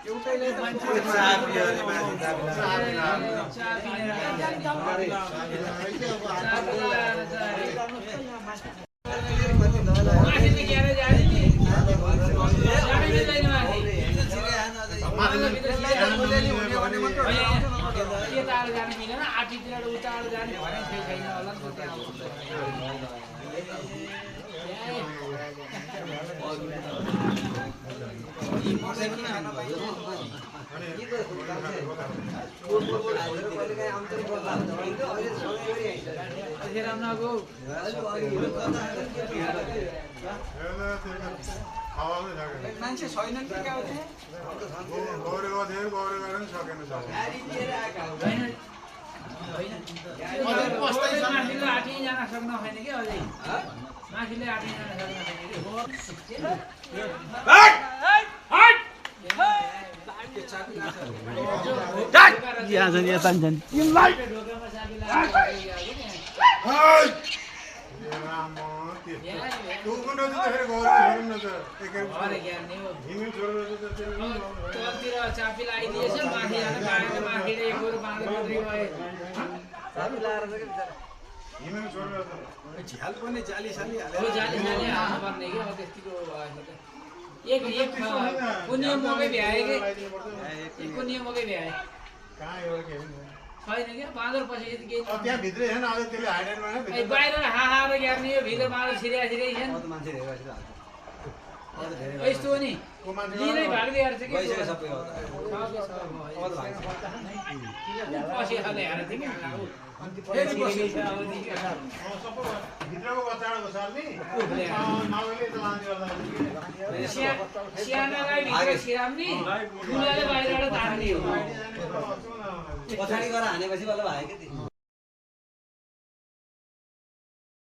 एउटैले मान्छे मान्छे छैनन् कि क्या होते गौरेगा धेर गौरेगा नि सकेन माथिले आठी जान सक्न छैन कि अझै माथिले आठी जान सक्न चापी लगाइदिएछ माथि जान पाएन माथिले एकहोरो बाँधेर मात्रै गए चापी लाएर झ्याल पनि जाली साली हाल्यो जाली साली हाल्नु पर्ने कि अब त्यतिको एक एक पुण्य मकै भ्याए कि एक पुण्य मकै भ्याए छैन क्या बाँदर पछि केही त्यहाँ भित्रै छैन अझ त्यसले हाइलाइटमा बाहिर हाहाएर ग्यार्ने यो भित्र बाँदर छिरिया छिरै छन् यस्तो हो नि लिनै भागिदिएर चाहिँ के सबै पछि खाले हालेर थियो सानालाई भित्र छिराम्ने ठुलाले बाहिरबाट तान्ने हो पछाडि गएर हानेपछि बल्ल भयो के